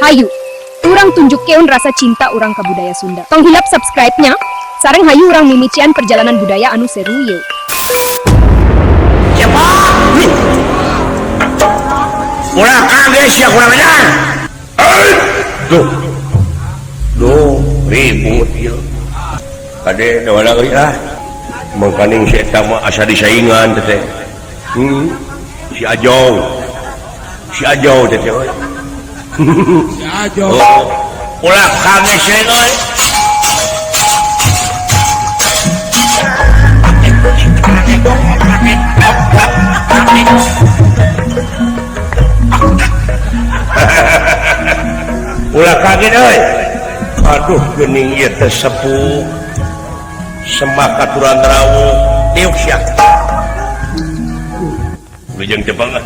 Hayu, urang tunjukkeun rasa cinta urang ka budaya Sunda. Tong hilap subscribe-nya. Sareng hayu urang mimitian perjalanan budaya anu seru yeuh. Siapa? Ulah kaget sia, kurang ajar. Duh. Duh, ribut ieu. Kade da euy ah. Mangkaning si eta mah asa disaingan teh. Si Ajau. Si Ajau teh euy. Si Ajo. Oh. Ulah kaget sia euy. Ulah kaget euy. Aduh, geuning ieu teh sepuh. Semak aturan rawuh diuk sia. Wilujeng tepang ah.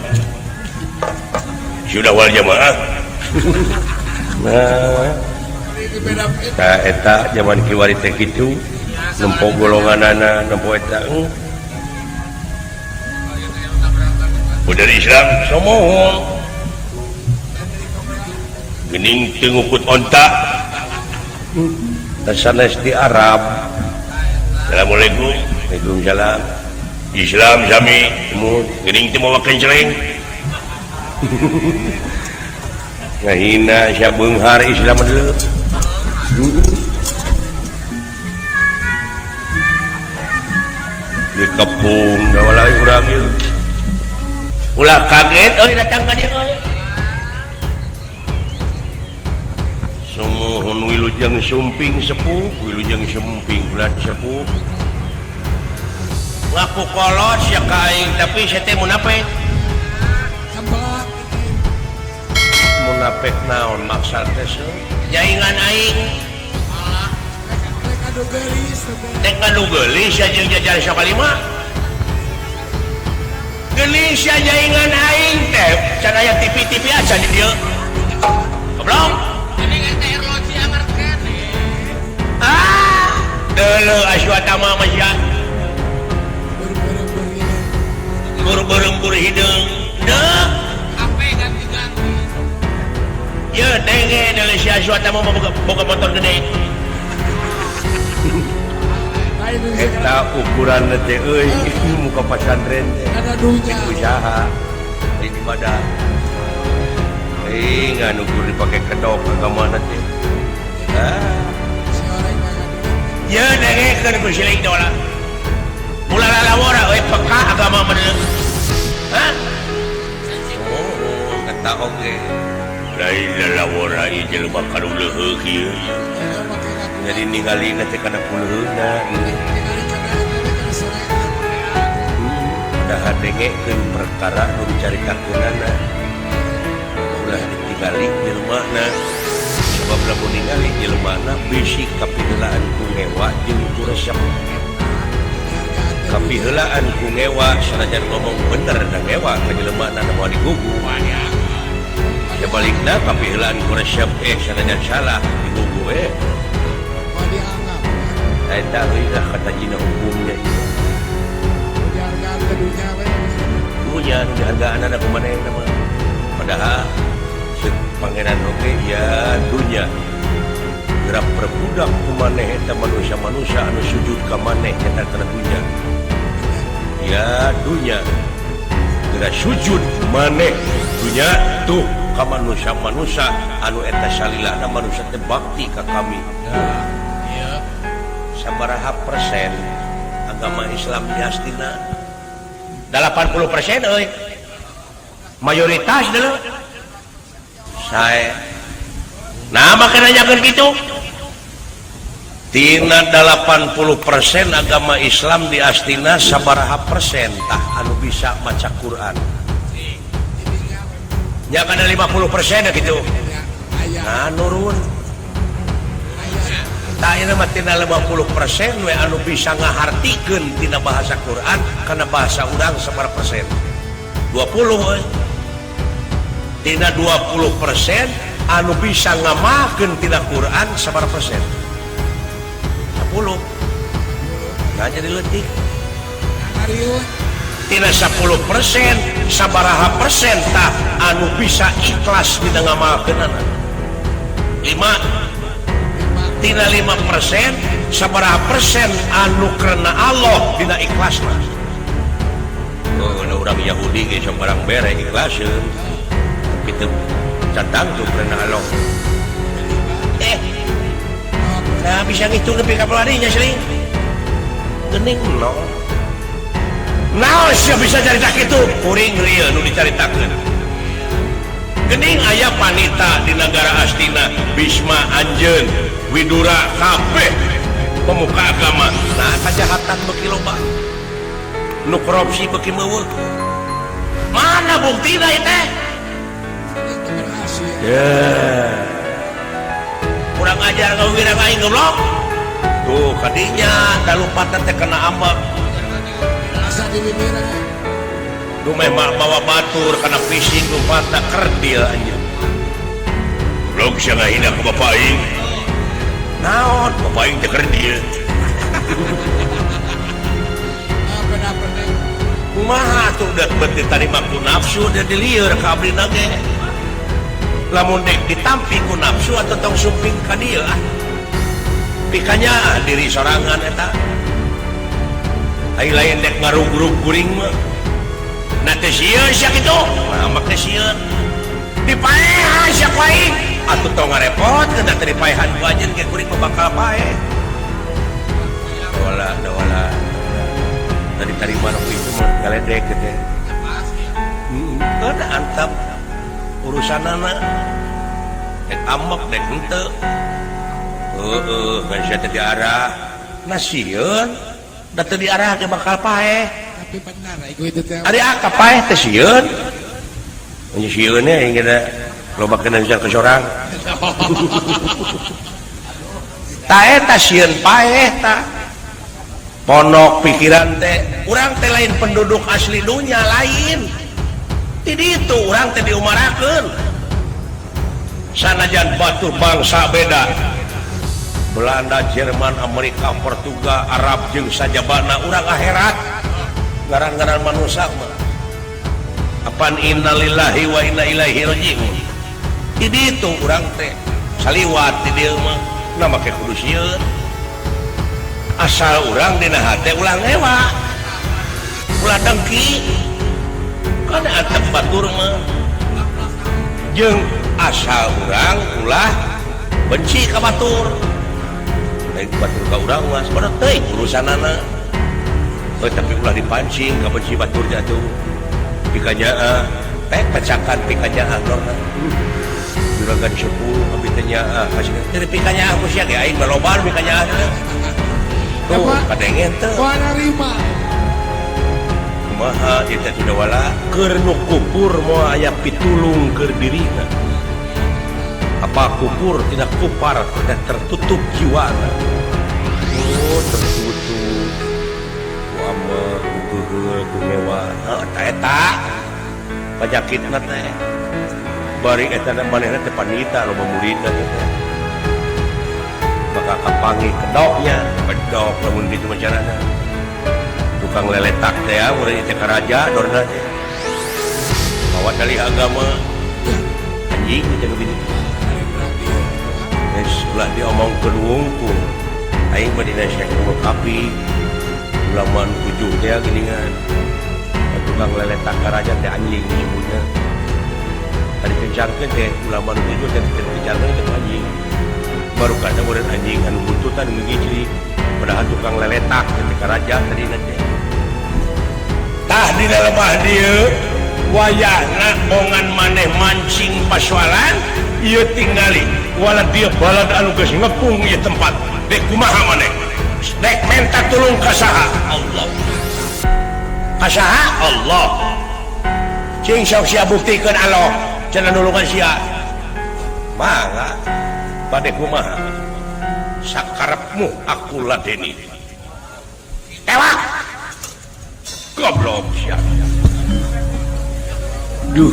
Sudah wal jamaah. Nah, ta eta zaman kiwari teh kitu nempo golonganana nempo eta. Udah Islam somohon. Gening teu ngukut onta. Sanes di Arab. Assalamualaikum. Waalaikumsalam. Islam sami mun geuning teu mawa kenceleng. Ngahina sia beunghar Islam deuleu. Dikepung da walai urang ieu. Ulah kaget euy datang ka dieu euy. Sumuhun wilujeng sumping sepuh, wilujeng sumping bulan sepuh. Ngaku kolot sia ka aing tapi sia teh munafik. Munafik naon maksad teh seuh? Jaingan aing. Rek ngadu geulis sia jeung jajar sakalima. Geulis sia jaingan aing teh can aya TV-TV acan di dieu. Goblok. Ah, deuleu aswatama mah sia. Bur-berembur hideung. Deuh. HP ganti-ganti. Ye denge deuleu si aswatama mah boga motor gede. Eta ukuran teh euy muka pasantren teh. Ada dunya. Usaha di ibadah. Ngan ukur dipake kedok agama teh. Ah. Ye dengekeun ku siling teh ulah. Ulah lalawora euy peka agama mah deuleu. Hah? Oh, kata oge. Lain lalawora ieu jelema kanu leuheung ieu. Jadi ningalina teh kana kuleuheuna. Padahal dengekeun perkara nu dicaritakeunana. Ulah ditinggali jelemana. Sebab lamun ningali jelemana bisi kapiheulaan ku ngewa jeung ku resep. Kapiheulaan ku ngewa sanajan ngomong bener da ngewa ka jelemana moal digugu. Sebalikna kapiheulaan ku resep sanajan salah digugu Eta euy lah kata jina hukumnya ieu. Dunya nu dihargaan ku manehna mah. Padahal ceuk pangeran oge ya dunya gerak perbudak ku maneh eta manusia-manusia anu sujud ka maneh eta kana dunya. Ya dunya gerak sujud maneh dunya tuh ka manusia-manusia anu eta salilana manusia teh bakti ka kami. Sabaraha persen agama Islam di Astina? 80% euy. Mayoritas deuleu. Sae. Nah, make nanyakeun kitu. Tina 80% agama Islam di Astina sabaraha persen tah anu bisa maca Quran? Nya kana 50% gitu. Nah, nurun. Tah ieu mah tina 50% we anu bisa ngahartikeun tina bahasa Quran kana bahasa urang sabaraha persen? 20 euy. Tina 20% anu bisa ngamakeun tina Quran sabaraha persen? 10. Nah jadi leutik. Tina 10% sabaraha persen tah anu bisa ikhlas dina ngamalkeunana? 5 tina 5% sabaraha persen anu karena Allah dina ikhlasna. Oh, urang Yahudi ge barang bere ikhlaseun tapi teu catang tuh karena Allah. Nah bisa ngitung nepi ka pelarinya sering gening nol. Naon sia bisa carita kitu? Kuring real nu dicaritakeun. Gening aya panita di negara Astina, Bisma anjeun, Widura kabeh pemuka agama. Nah kajahatan beuki loba. Nu korupsi beuki meuweuh. Mana buktina ieu teh? Ya. Kurang ajar ngawirang aing goblok. Tuh kadinya talupatan teh kena ambek. Asa di bibirna. Duh meh bawa batur kana fisik lupatna kerdil anjeun. Goblok sia ngahina ka bapak aing. Naon bapak aing teh kerdil. Kumaha atuh udah bet ditarima ku nafsu da dilieur ka abdina ge. Lamun dek ditampi ku nafsu atau tong sumping ka dieu ah. Pikanya diri sorangan eta. Ai lain dek ngarugrug kuring mah. Na teh sieun sia kitu. Nah make teh sieun. Dipaehan sia ku aing. Atuh tong ngarepotkeun da teh dipaehan ku anjeun ge kuring mah bakal paeh. Wala wala. Tadi tarima nu itu mah ngaledek teh. Heeh, antap urusanana. Dek ambek dek henteu. Heeh, ngan sia teh diarah. Na sieun da teu diarah ge bakal paeh. Tapi benar iku itu teh. Ari aka paeh teh sieun. Mun sieun nya aing geuna loba kena ke sorang. Ta eta sieun paeh ta. Ponok pikiran teh, urang teh lain penduduk asli dunya lain. Di ditu urang teh diumarakeun. Sanajan batur bangsa beda. Belanda, Jerman, Amerika, Portugal, Arab jeung sajabana urang akhirat. Ngaran-ngaran manusia mah. Apan innalillahi wa inna ilaihi rajiun. Di ditu urang teh saliwat di dieu mah na make kudu sieun. Asal urang dina hate ulah ngewa. Ulah dengki. Kana atep batur mah. Jeung asal urang ulah benci ka batur. Lain batur ka urang mah sabodo teuing urusanana. Oh, tapi ulah dipancing ka benci batur jatuh. Pikanyaah, teh pecakan pikanyaah dorna. Juragan sepuh abdi teh nyaah kasih. Teu pikanyaah ku sia ge aing mah loba pikanyaah. Tuh, kadengen teu. Narima. Kumaha ieu teh tidak wala keur nu kupur moal aya pitulung keur dirina. Apa kupur tidak kupar tidak tertutup jiwana. Oh, tertutup. Ku amek, ku geuheul, ku mewah. Heuh, eta eta. Panyakitna teh. Bari eta manehna teh panita loba muridna teh. Maka kapanggih kedoknya, kedok lamun kitu mah carana. Tukang leletak teh ya, murid teh karaja dorna teh. Bawa dalih agama. Anjing teh kitu. Geus ulah diomongkeun wungkul. Aing mah dina Syekh Nurul Kafi. Ulama nu tujuh teh geuningan. Tukang leletak karaja teh anjing disebutnya. Tadi kencangkeun teh ulama nu tujuh teh kencangkeun teh anjing. Baru kada murid anjing anu buntutan ngigiclik padahal tukang leletak teh karaja tadi teh. Tah dina lebah dieu wayahna bongan maneh mancing pasualan ieu tingali wala dieu balad anu geus ngepung ieu tempat dek kumaha maneh dek menta tulung ka saha Allah ka saha Allah cing sok sia buktikeun Allah cenah nulungan sia mangga bade kumaha sakarepmu aku ladeni tewak goblok sia. Duh,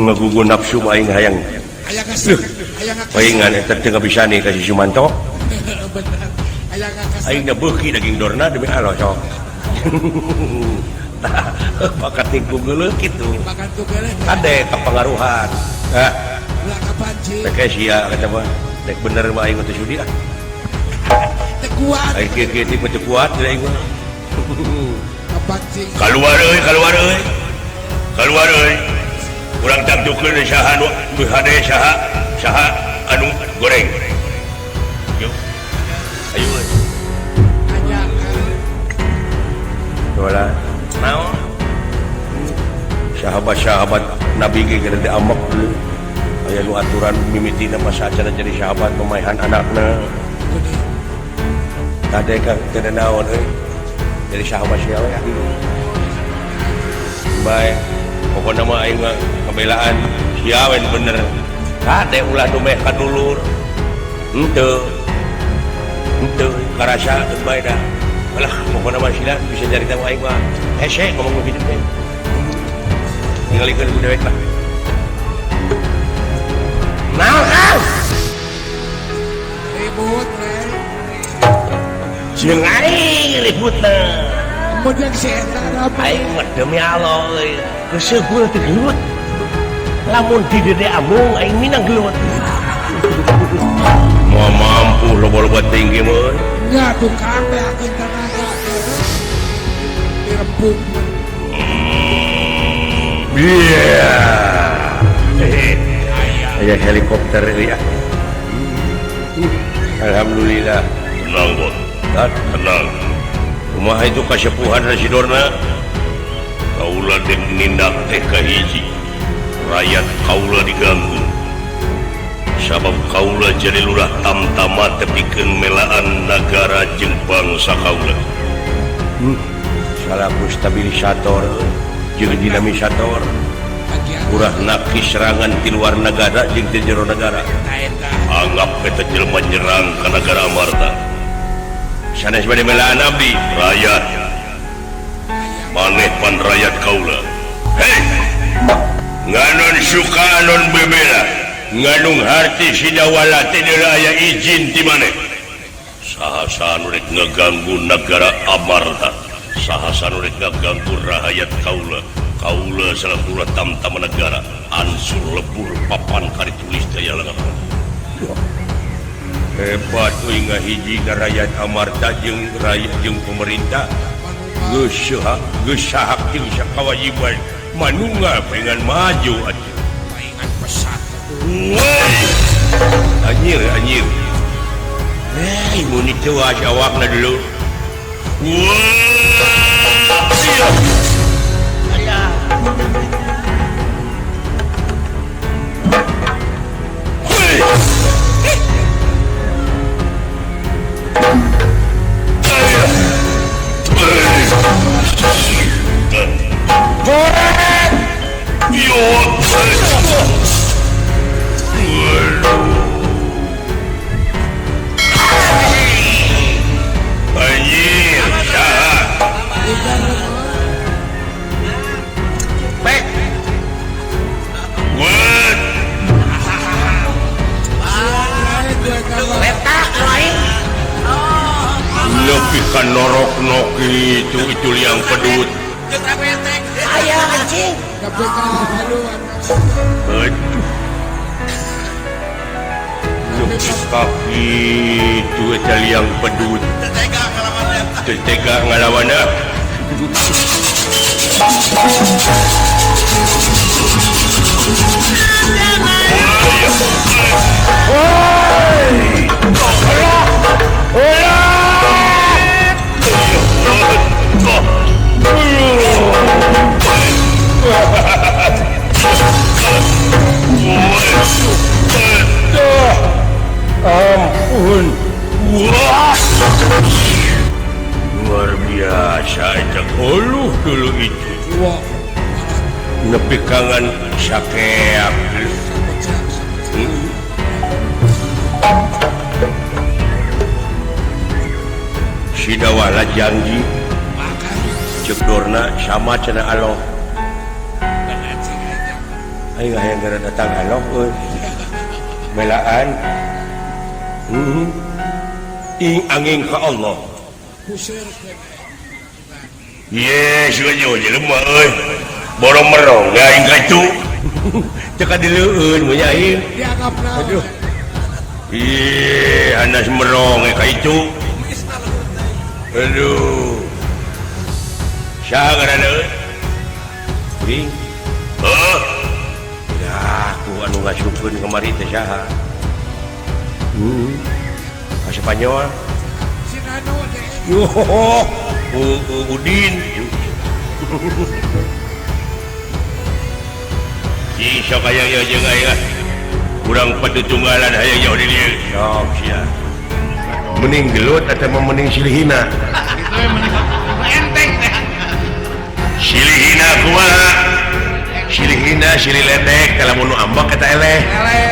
ngagugu nafsu mah aing hayang. Paingan eta teu bisa nih ka si Sumanto. Aing da beuki daging dorna demi Allah sok. Tah, bakat ku geuleuh kitu. Kade kapangaruhan. Hah. Ulah kapancing. Rek sia kata mah. Rek bener mah aing teu sudi ah. Teu kuat. Aing kieu-kieu teh teu kuat aing mah. Kapancing. Kaluar euy, kaluar euy. Kaluar euy. Urang tangtukeun saha nu hade saha saha anu goreng. Yo. Ayo euy. Wala. Naon? Sahabat-sahabat Nabi ge gede amek dulu. Aya nu aturan mimitina masa acan jadi sahabat memaehan anakna. Tade ka teu naon euy. Jadi sahabat sia we. Bae, pokona mah aing mah kabelaan sia we bener. Kade ulah dumeh ka dulur. Henteu. Henteu karasa teu bae dah. Alah, pokona mah sila bisa nyarita aing mah. Hese ngomong kitu teh. Tingalikeun ku dewek lah. Naon kang? Ribut, Rey. Jeung aing ributna. Kemudian si eta rame. Aing mah demi Allah euy. Geuseuh teu gelut. Lamun di dede amung aing minang gelut. Moal mampu loba-loba tinggi mah. Nya tukang beakeun tenaga. Dirempung. Yeah. Aya helikopter ya. Alhamdulillah. Tenang, Bos. Tenang. Kumaha itu kasepuhan Residorna? Kaula dek nindak teh kahiji. Rakyat kaula diganggu. Sabab kaula jadi lurah tamtama tepikeun melaan nagara jeung bangsa kaula. Salaku stabilisator jeung dinamisator. Urah naki serangan ti luar negara jeung ti jero negara. Anggap eta jelema nyerang ka nagara Amarta. Sanes bade melaan abdi, rakyat. Maneh pan rakyat kaula. Hei. Nganon suka anon bebela. Nganung harti sidawala teh aya izin ti maneh. Saha-saha nu rek ngaganggu nagara Amarta. Saha-saha nu rek ngaganggu rahayat kaula. Kaula salaku tamtama negara ansur lebur papan karitulis daya lengan. Hebat euy ngahiji ka rakyat Amarta jeung rakyat jeung pemerintah. Geus geus sahak jeung sakawajiban manunggal pengen maju atuh. Paingan pesat. Anjir anjir. Hei mun teu awakna dulu. Anjir, saha? Pek. What? Lebih kan norok-nok itu liang pedut. Ayah anjing. Aduh. Lebih kaki itu liang pedut. Tega ngalawan. Ampun. Luar biasa itu uluh dulu itu. Nepi kangen sakeap. Sidawala janji cek dorna sama cenah aloh. Aing hayang gara datang aloh euy. Melaan. Ing angin ka Allah. Ye, suka jauh jelema euy. Borong merong aing ka itu. Cek dileueun mun aing. Dianggap naon. Aduh. Ih, anas merong ka itu. Aduh. Saha ngaranna euy? Kuring. Heuh. Dah, ku anu ngasupkeun kamari teh saha? Ka Spanyol. Si Nano teh. Yuh, Udin. Ih, sok aya ieu jeung aing. Urang patutunggalan hayang jauh di dieu. Sok sia. Mending gelut atawa mending silihina? Itu mending enteng teh. Silihina kumaha? Silihina silih ledek lamun nu ambek eta eleh. Eleh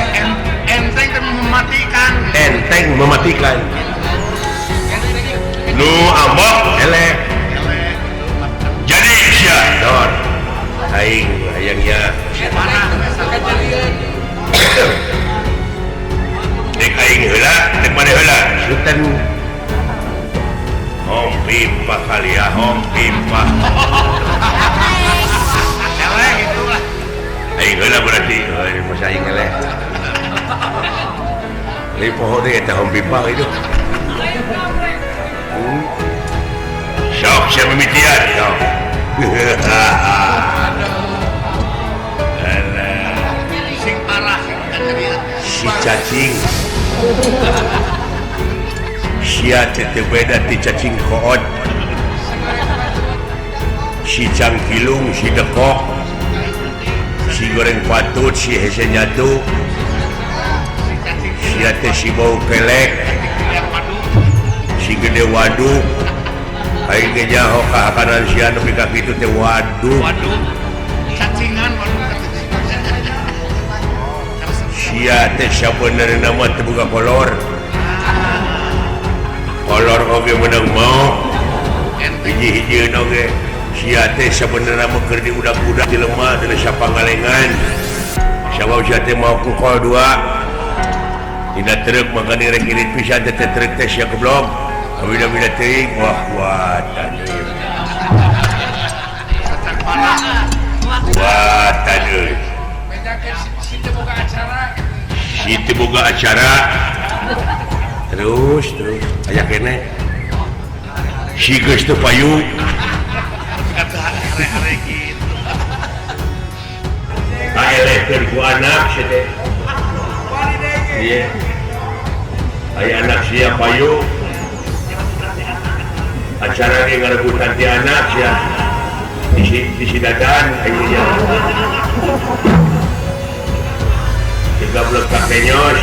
enteng teh mematikan. Enteng mematikan. Nu ambek eleh. Jadi sia dor. Aing hayangnya. Dek aing heula, dek maneh heula. Sultan hom pimpah kali ya, hom pimpah. Eleh itulah. Aing heula berarti, euy masa aing eleh. Li poho deui eta hom pimpah itu. Sok sia mimitian, sok. Sing parah si cacing. Sia teh beda ti cacing koot. Si cangkilung, si dekok, si goreng patut, si hese nyatu. Sia teh si bau kelek, si gede waduk. Aing ge nyaho ka hakanan sia nepi ka kitu teh waduk. Waduk. Cacingan waduk. Sia teh sabenerna mah teu boga kolor. Kolor oge meunang mau. Hiji-hijieun oge. Sia teh sabenerna mah keur diudak-udak di lemah di sapangalengan. Sabab sia teh mau ku kol dua. Tina truk maka direk irit pisan teh truk teh sia goblok. Bida-bida teuing wah kuatan euy. Kuatan euy. Si teu boga acara. Terus terus aya keneh. Si geus teu payu. Kaelehkeun ku anak sia teh. Ieu. Aya anak sia payu. Acara ge ngarebutan ti anak sia. Di sidadan ayeuna. Digablek ka kenyos.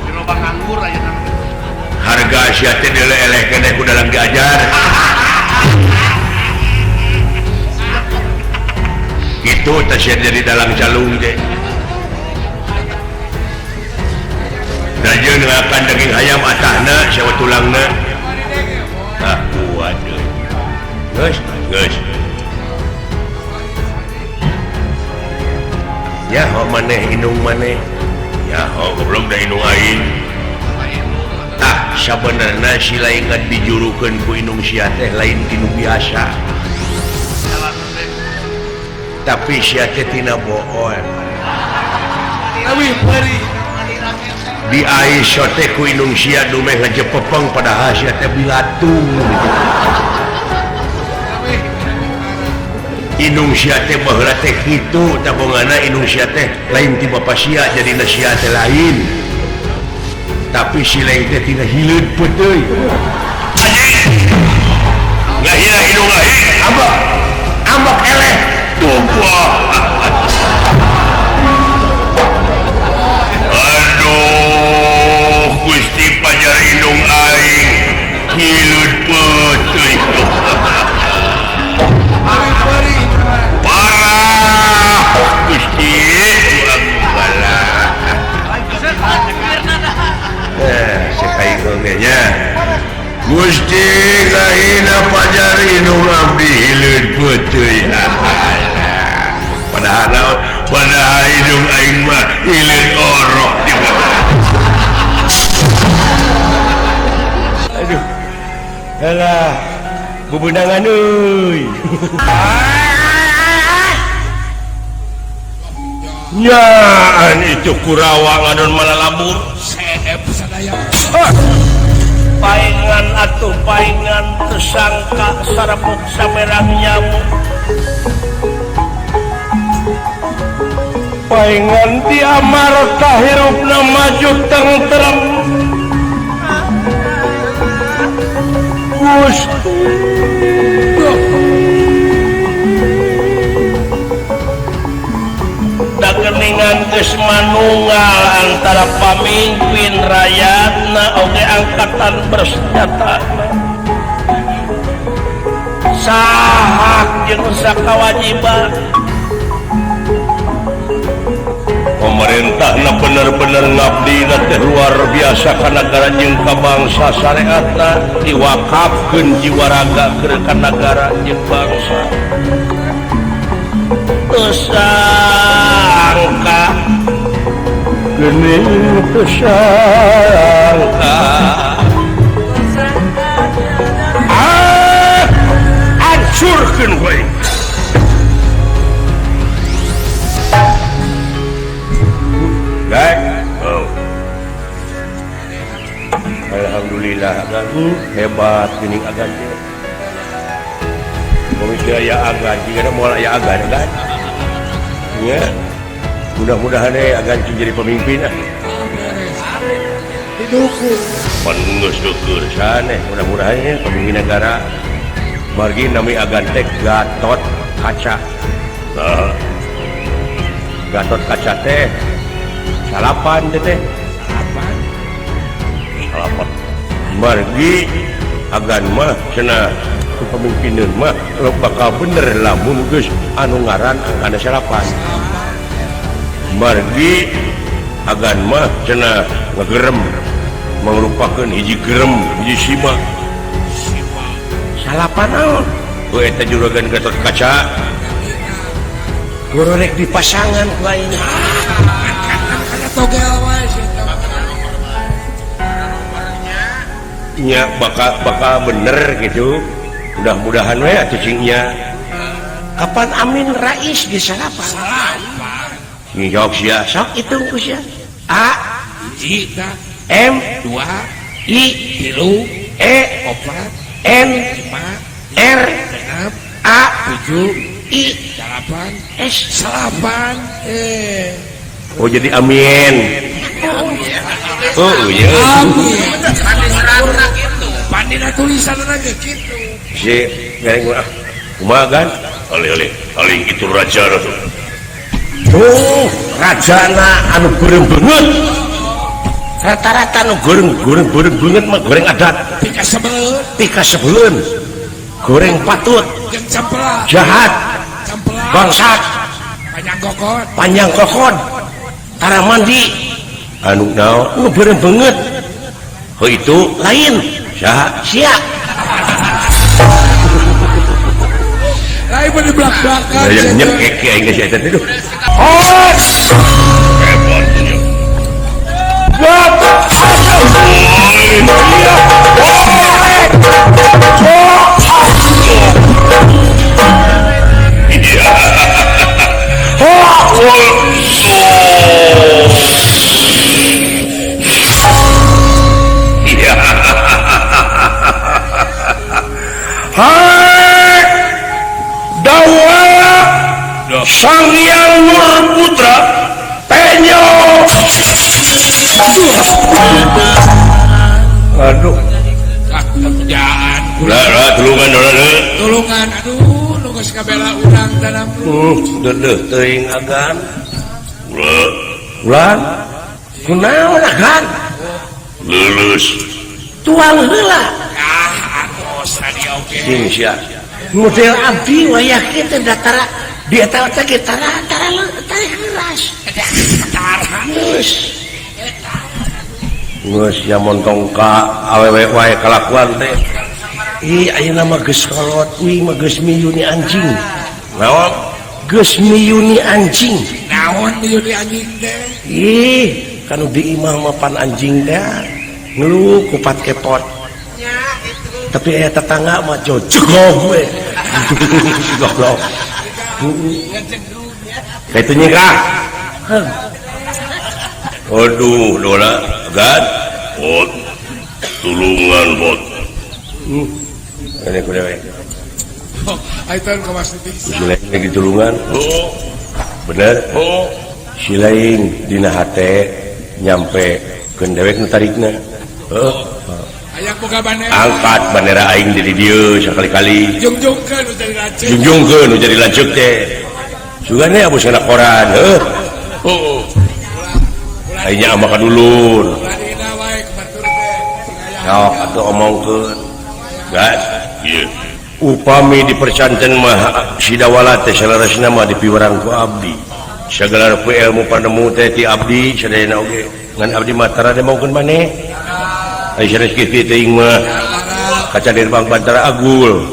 Di lobang anggur ayeuna. Harga sia teh dieleh-eleh keneh ku dalam diajar. Kitu teh sia jadi dalang calung teh. Rajeun ngakan daging ayam atahna sawa tulangna. Ah kuat deui. Geus, geus. Nyaho maneh indung maneh. Nyaho goblok da indung aing. Tah sabenerna si laingan dijurukeun ku indung sia teh lain ti nu biasa. Tapi sia teh tina bool. Leuwih peurih. Di Aisyah teh ku indung sia dumeh ngajepepeng padahal sia teh bilatung. Indung sia teh baheula teh kitu tabongana indung sia teh lain ti bapa sia jadina sia teh lain. Tapi si lain teh tina hileud peuteui. Ngahina indung aing, ambek. Ambek eleh. Tuh. Aduh, Gusti Pajar indung aing hileud peuteui. Parah Gusti nya Gusti ngahina Pajar indung abdi hileud peuteui. Padahal padahal indung aing mah hileud orok. Aduh. Alah, bubundangan euy. Nyaan itu Kurawa ngadon malalabur seep sadaya. Paingan atuh paingan tersangka sarapuk samerang nyamuk. Paingan di amarta hirupna maju tentrem. Gusti dageningan geus manunggal antara pamimpin rakyatna oge angkatan bersenjata sahak jeung sakawajiban pemerintahna bener-bener ngabdina teh luar biasa ka nagara jeung ka bangsa syariatna diwakafkeun jiwa raga keur ka nagara jeung bangsa tersangka geuning tersangka hancurkeun we. Oh. Alhamdulillah agan hebat geuning agan teh. Pamikir aya agan jigana moal aya agan kan. Nya. Mudah-mudahan agan jadi pemimpin ah. Didukung. Pan geus syukur saneh mudah-mudahan nya pemimpin negara. Margi nami agan teh Gatot Kaca. Nah. Gatot Kaca teh salapan teh salapan salapan margi agan mah cenah kepemimpinan mah bakal bener lamun geus anu ngaran angkana salapan margi agan mah cenah ngagerem mangrupakeun hiji gerem hiji sima salapan naon we eta juragan Gatot Kaca gororek di pasangan ku aing. Nya bakal bener gitu. Mudah-mudahan we atuh cingnya. Kapan Amin Rais di salapan? Ngijawab sia, sok hitung ku sia. A I M 2 I 3 E 4 N 5 R 6 A 7 I 8 S 8 Oh jadi amin. Oh iya. Amin. Pandina tulisan lagi gitu. Si gareng ah. Kumaha kan? Alih-alih, alih itu raja tuh. Oh, rajana anu goreng beungeut. Rata-rata anu goreng beungeut mah goreng adat. Pika sebeleun, pika sebeleun. Goreng patut, jeung cempelak. Jahat, cempelak. Bangsat, panjang kokon. Panjang kokon. Tara mandi anu naon nu beureum beungeut heuh itu lain saha sia lain di belak-belakan aya nyekek aing geus eta teh duh oh hebat nya Hai Dawa Sang Hyang Nur Putra Penyo. Aduh kerjaan lah tulungan tulungan aduh nu geus kabela urang dalam deudeuh teuing agan ulah kunaon agan lulus tuang heula ah atos tadi oge sing sia model abdi wayah kieu teh datara di eta teh ge tara tara keras tara geus geus nya montong ka awewe wae kalakuan teh. Ih ayeuna mah geus kolot uing mah geus miyuni anjing. Naon? Geus miyuni anjing. Naon miyuni anjing teh? Ih, kanu di imah mah pan anjing teh ngeluh kupat kepot. Nya itu. Tapi aya tetangga mah jojog we. Goblok. Kitu nyingkah. Aduh dola gan bot tulungan bot. Ini kuda we. Aitan kawas bisa. Lagi tulungan. Oh. Bener. Oh. Si lain dina hate nyampe keun dewek nu tarikna. Heuh. Aya boga bandera. Angkat bandera aing di dieu sakali-kali. Jungjungkeun nu jadi lanceuk. Jungjungkeun nu jadi lanceuk teh. Sugane abus kana koran, heuh. Heeh. Aing nya mah kadulur. Ulah dina wae ka batur teh. Sing aya. Sok atuh omongkeun. Gas. Ieu. Upami dipercanten mah Sidawala teh saleresna mah dipiwarang ku abdi. Sagala rupi ilmu panemu teh ti abdi sadayana oge. Ngan abdi mah tara demaokeun maneh. Ai sanes kitu teuing mah kaca Nirbang Bantara Agul.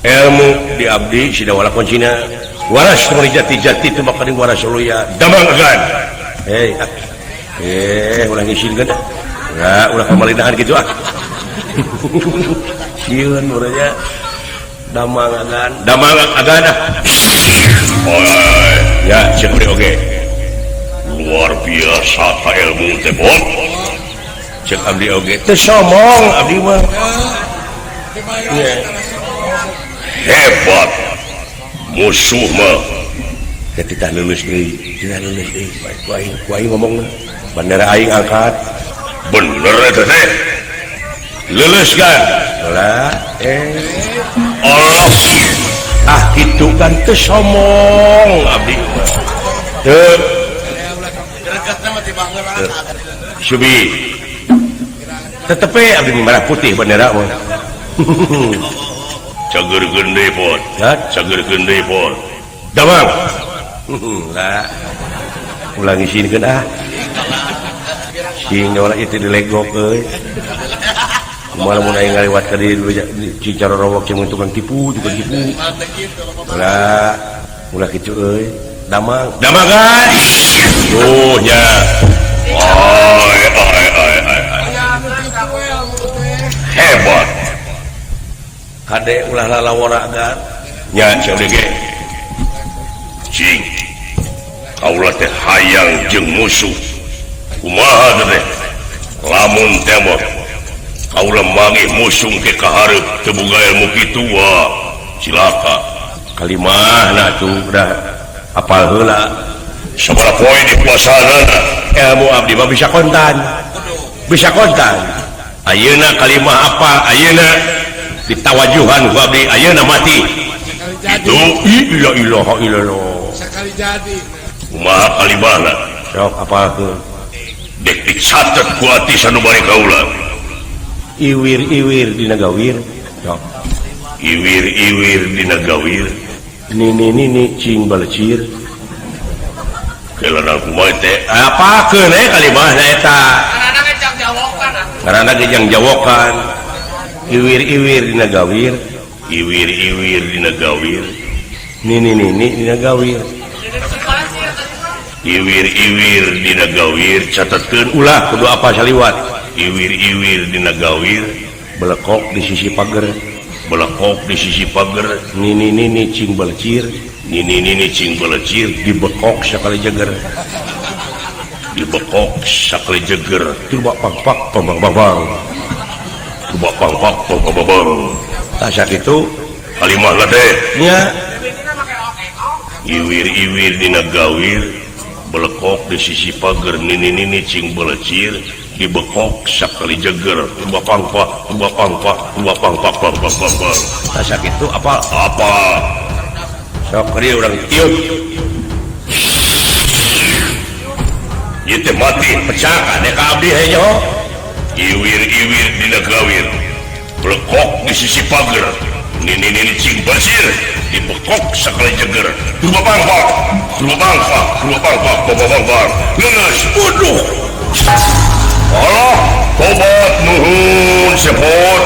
Ilmu di abdi Sidawala kuncina. Waras teu jati-jati teu makaning waras suluya. Damang agan. Hei. Ulah ngisinkeun ah. Ulah ulah kamalinahan kitu ah. Sieun urangnya. Damang agan, damang agan ah. Oi, ya cek oge. Luar biasa ka ilmu teh bot. Cek abdi oge teu somong abdi mah. Hebat. Musuh mah ketika lulus deui, tidak lulus deui. Ku aing, ku aing ngomongna. Bandera aing angkat. Bener eta teh. Lulus kan? Lah, Allah. Ah kitu kan teu somong abdi mah. Teu. Subi. Tetep we abdi merah putih bendera mah. Cageurkeun deui pot. Hah? Cageurkeun deui pot. Damang. Lah. Ulah ngisinkeun ah. Sing ulah itu dilegok euy. Kumaha mun aing ngaliwat ka dieu Cicarorowok jeung tukang tipu, tukang tipu. Ulah, ulah kitu euy. Damang, damang kan? Tuh nya. Ai ai ai ai. Hebat. Kade ulah lalawara kan? Nya sia ge. Cing. Kaula teh hayang jeung musuh. Kumaha teh? Lamun tembok kaula mangih musuh ke kahareup teu boga ilmu kitu wah cilaka. Kalimahna tuh udah apal heula. Sabaraha poe dikuasaanana? Ilmu abdi mah bisa kontan. Bisa kontan. Ayeuna kalimah apa? Ayeuna ditawajuhan ku abdi ayeuna mati. Itu la ilaha illallah. Sakali jadi. Kumaha kalimahna? Sok apalkeun. Dek dicatet ku ati sanubari kaula. Iwir-iwir dina gawir. Sok. Iwir-iwir dina gawir. Nini-nini cing balecir. Kelana kumaha teh? Apakeun we kalimahna eta? Ngaranna ge jang jawokan. Ngaranna ge jang jawokan. Iwir-iwir dina gawir. Iwir-iwir dina gawir. Nini-nini dina gawir. Iwir-iwir dina gawir catetkeun ulah kudu apa saliwat. Iwir-iwir dina gawir belekok di sisi pager. Belekok di sisi pager. Nini-nini cing belecir. Nini-nini cing belecir dibekok sakali jeger. Dibekok sakali jeger. Turbak pangpak pambang bang. Turbak pangpak pambang bang. Tah sakitu kalimahna teh. Nya. Iwir-iwir dina gawir belekok di sisi pager nini-nini cing belecir dibekok sakali jeger turbak pangpak turbak pangpak turbak pangpak pang pang pang pang. Tah sakitu apa? Apa? Sok ieu urang tiup. Ieu teh mati pecah kade ka abdi hejo. Iwir-iwir dina gawir belekok di sisi pager nini-nini cing belecir dibekok sakali jeger turbak pangpak turbak pangpak turbak pangpak pang pang pang. Leungeus waduh. Allah tobat nuhun sepot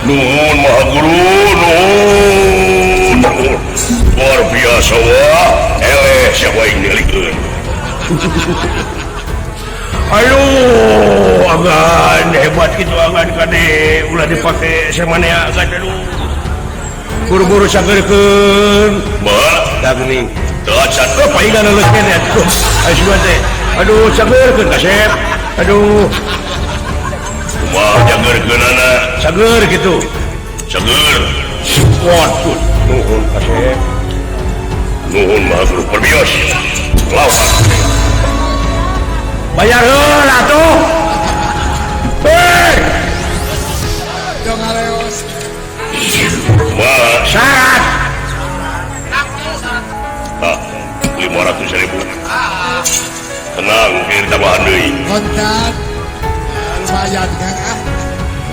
nuhun maha guru nuhun nuhun luar biasa wah eleh siapa yang ngalikeun. Aduh agan hebat kitu agan kade ulah dipake samanea agan aduh buru-buru sageurkeun bae da geuning Teu paingan leuleus keneh atuh. Ayo teh. Aduh cageurkeun kasep. Aduh. Kumaha cageurkeunana? Cager kitu. Cager. Waduh, nuhun kasep. Nuhun Maha Guru Perbios. Lawan. Bayar heula atuh. Hei. Dong aleos. Kumaha? Syarat. Ah, 500.000. Tenang, kieu tambahan deui. Kontan. Lumayan kan ah.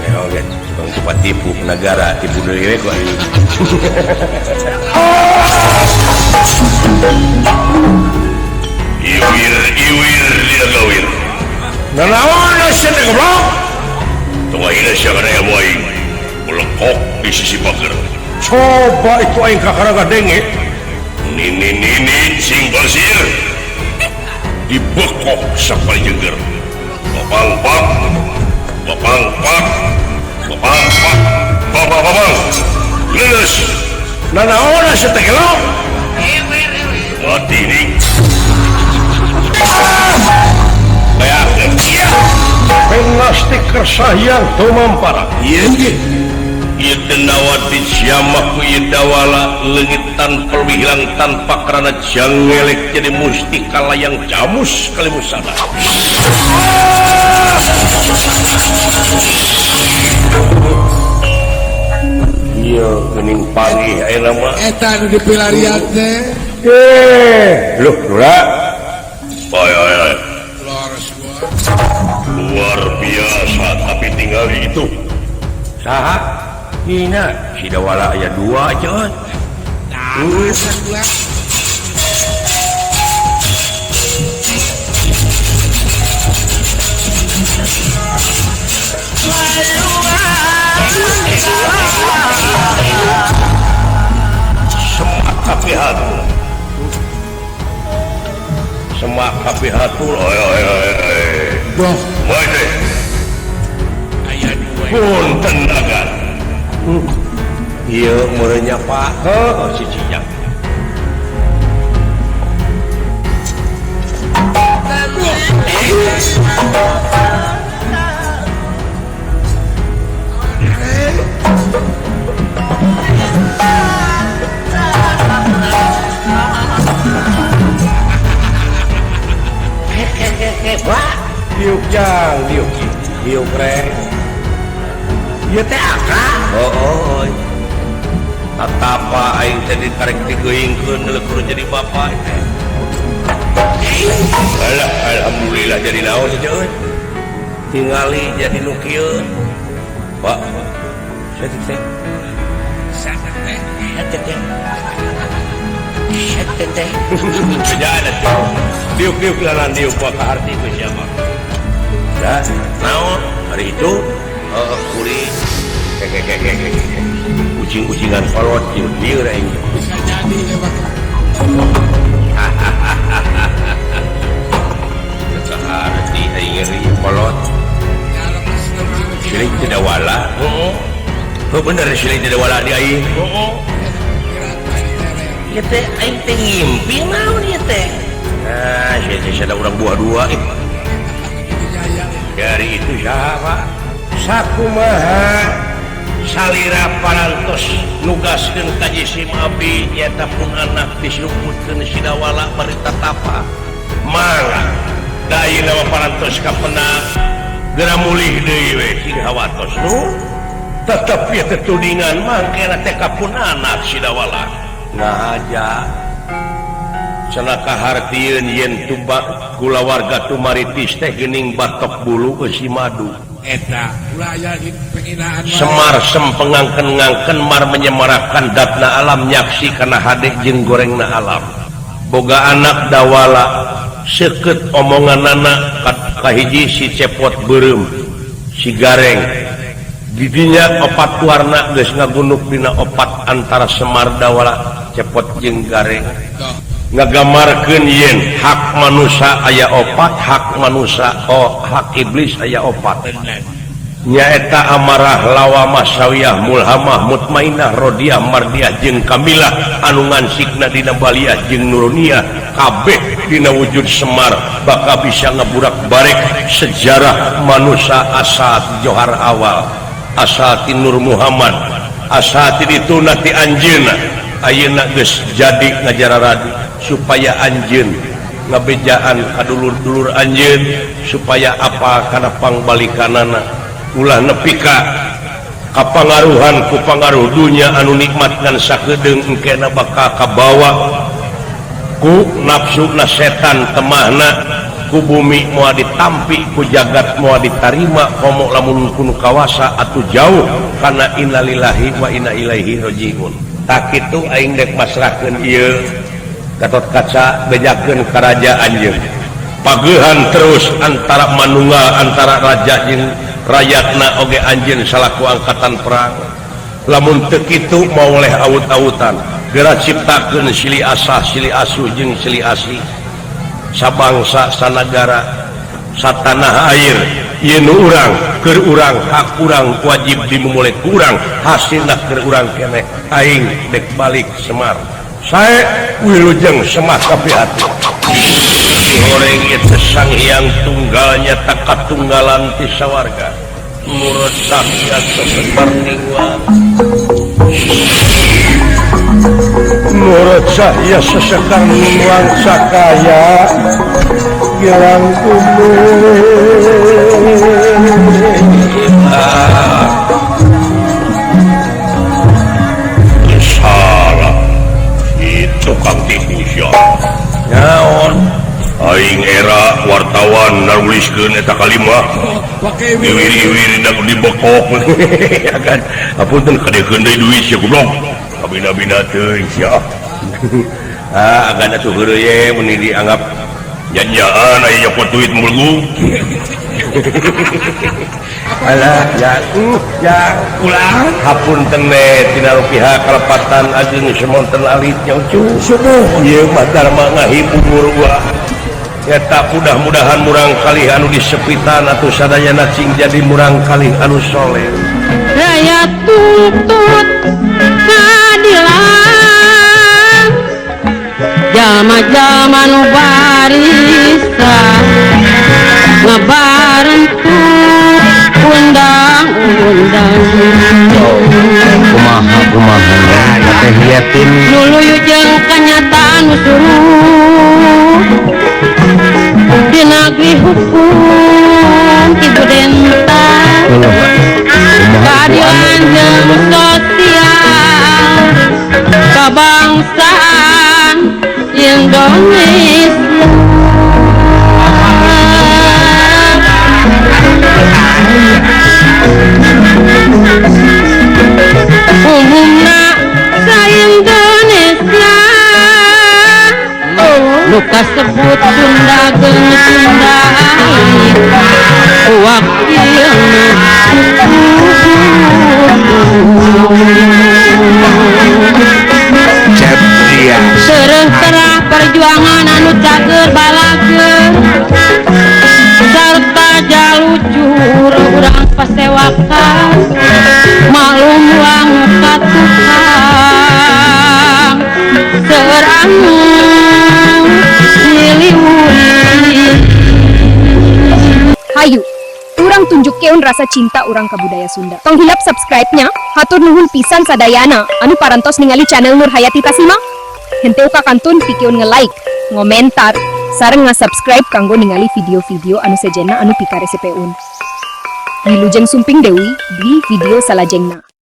Ya oke, tukang cepat tipu negara, tipu deui we ku aing. Iwir iwir dina gawir. Nanaon sia teh goblok? Tong ayeuna sia kana ilmu aing. Melekok di sisi pager. Coba itu aing kakara gadenge. Nini nini sing basir. Dibekok sakali jeger. Bapang pak. Bapang pak. Bapang pak. Bapang bapang. Lulus. Nanaon sia teh goblok? Mati nih. Bayangkan. Iya. Pengasti kersahyang tumampara. Iya. Ieu denawati siamaku ieu dawala leungit tanpa hilang tanpa karena jangelek jadi mustika layang jamus kalimusana. Iya geuning panggih ayeuna mah. Eta nu dipilarian teh. Loh, lura. Oi oi oi. Luar biasa tapi tinggal itu. Saha? Nina, si dawala aya dua aja. Nah, Semak kapihatul. Semak kapihatul. Oi oi oi. Boh. Woi teh. Aya dua. Punten agan. Ieu meureunnya Pak. Heuh, si Cijak. Diuk jang, diuk, diuk reng. Ieu teh akang. Oh, oh, oh. Tatapa aing teh ditarik digeuingkeun leukur jadi bapak teh. Alah, alhamdulillah jadi naon saja euy. Tingali jadi nu kieu. Pak. Saeutik teh. Saeutik teh. Saeutik teh. Saeutik teh. Bejaan atuh. Diuk-diuk lalan diuk ka harti ku siapa. Da, naon hari itu? Heeh, kuri. Kucing-kucingan kolot ieu lieur aing. Bisa jadi ya, Pak. Harti aing ngeri kolot. Siling tidak wala. Heeh. Heuh bener siling tidak wala di aing. Heeh. Ieu teh aing teh ngimpi naon ieu teh? Nah, sia ada urang buah dua ih. Dari itu siapa? Sakumaha salira parantos nugaskeun ka jisim abdi nyata pun anak disuputkeun sidawala bari tatapa. Mangga da ayeuna mah parantos kapenak geura mulih deui we sing hawatos nu tetep ieu teh tudingan mangkena teh ka pun anak sidawala. Ngahaja cenah kahartieun yen tuba kulawarga tumaritis teh geuning batok bulu eusi madu. Eta ulah aya penghinaan Semar sempengangken-ngangken mar menyemarakan datna alam nyaksi kana hade jeung gorengna alam. Boga anak dawala seukeut omonganana kahiji si cepot beureum si gareng. Didinya opat warna geus ngagunuk dina opat antara Semar dawala cepot jeung gareng. Ngagamarkeun yen hak manusia aya opat, hak manusia oh hak iblis aya opat. Nyaeta amarah lawamah sawiyah mulhamah mutmainah rodiah mardiah jeung kamilah anu ngansikna dina baliah jeung nuruniah kabeh dina wujud Semar bakal bisa ngeburak barek sejarah manusia asal Johar awal asal ti Nur Muhammad asal ti dituna ti anjeunna ayeuna geus jadi ngajararadi supaya anjeun ngabejaan ka dulur-dulur anjeun supaya apa kana pangbalikanana ulah nepi ka kapangaruhan ku pangaruh dunya anu nikmat ngan sakedeung engkena bakal kabawa ku nafsuna setan temahna ku bumi moal ditampi ku jagat moal ditarima komo lamun kunu kawasa atuh jauh kana innalillahi wa inna ilaihi rajiun. Tak kitu aing dek masrahkeun ieu Gatot Kaca bejakeun ka raja anjeun pagehan terus antara manunggal antara raja jeung rakyatna oge anjeun salaku angkatan perang lamun teu kitu maoleh awut-awutan geura ciptakeun silih asah silih asuh jeung silih asih sabangsa sanagara satanah air ieu nu urang keur urang hak urang wajib dimumule ku urang hasilna keur urang keneh aing dek balik Semar sae wilujeng Semar kapiati goreng itu sang hyang tunggalnya tak katunggalan ti sawarga murut sahya sesebar ningwang murut sahya sesekar ningwang sakaya girang kumu salah itu kang tipu naon aing era wartawan naruliskeun eta kalimah iwir-iwir da dibekok kan apunten kadekeun deui duit sia goblok kabina-bina teuing sia ah agan atuh heureuy ye mun dianggap janjaan aya nyokot duit mulgu alah ya ya ulah hapunten we tina pihak kalepatan ageung semonten alit nya ucu subuh ieu mah dharma ngahibur gua eta mudah-mudahan murang kalih anu disepitan atau sadayana cing jadi murang kalih anu soleh rakyat tuntut keadilan jalma-jalma nu barisa ngabarentuk undang-undang kumaha kumaha teh yatim nuluyu jeung kanyataan nu suruh di negeri hukum ibu denta keadilan jeung sosial kebangsaan Indonesia. Umumna sa Indonesia nu kasebut Sunda geung Sunda wakilna terang perjuangan anu cager balager sarta jalucur urang pasewakan maklum wang ka tukang seueur anu nyiliwuri. Hayu urang tunjukkeun rasa cinta urang ka budaya Sunda. Tong hilap subscribe-nya, hatur nuhun pisan sadayana anu parantos ningali channel Nur Hayati Tasima. Henteu kakantun pikeun nge-like, ngomentar, sareng nga-subscribe kanggo ningali video-video anu sejenna anu pikaresepeun. Wilujeng sumping deui di video salajengna.